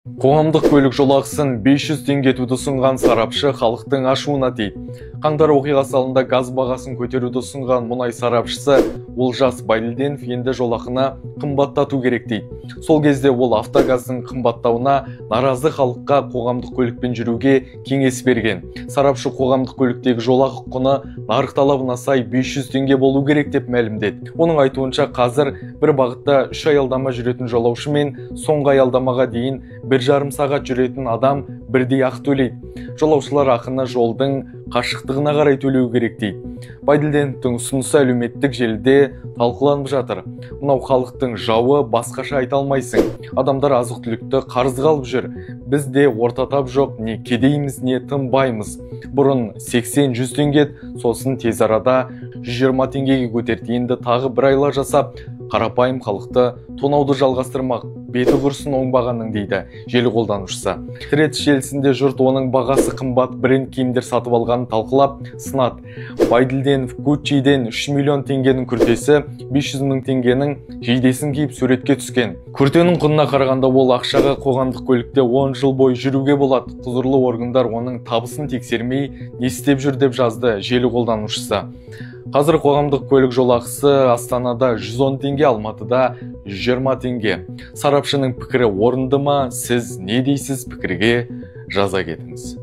Қоғамдық көлік жолақысын 500 теңге етуді ұсынған сарапшы халықтың ашуына тиді. Қаңтар оқиғасы алдында газ бағасын көтеруді ұсынған мұнай сарапшысы Олжас Байділденов енді жолақыны қымбаттату керек дейді. Сол кезде ол автогаздың қымбаттауына наразы халыққа қоғамдық көлікпен жүруге кеңес берген. Сарапшы қоғамдық көліктегі жолақы құны нарық талабына сай 500 теңге болу керек деп мәлімдеді. Оның айтуынша, қазір бір бағытта 3 аялдама жүретін жолаушы мен соңғы аялдамаға дейін 1,5 сағат жүретін адам бірдей ақы төлейді. Жолаушылар ақыны жолдың қашықтығына қарай төлеу керек дейді. Байділденовтің ұсынысы әлеуметтік желіде талқыланып жатыр. Мынау халықтың жауы, басқаша айта алмайсың. Адамдар азық-түлікті қарызға алып жүр. Бізде орта тап жоқ, не кедейміз, не тынбаймыз. Бұрын 80-100 теңге, сосын тез арада 120 теңгеге көтерді. Енді тағы бір айла жасап, қарапайым халықты тонауды жалғастырмақ. Беті құрсын оңбағанның, дейді желі қолданушысы. Threads желісінде жұрт оның бағасы қымбат бренд киімдер сатып алғанын талқылап сынады. Байділденов Гуччиден 3 миллион теңгенің күртесі, 500 мың теңгенің жейдесін киіп суретке түскен. Күртенің құнына қарағанда ол ақшаға қоғамдық көлікте 10 жыл бойы жүруге болады. Құзырлы органдар оның табысын тексермей не істеп жүр деп жазды желі қолданушысы. Қазір қоғамдық көлік жолақысы Астанада 110 теңге, Алматыда 120 теңге. Сарапшының пікірі орынды ма? Сіз не дейсіз? Пікірге жаза кетіңіз.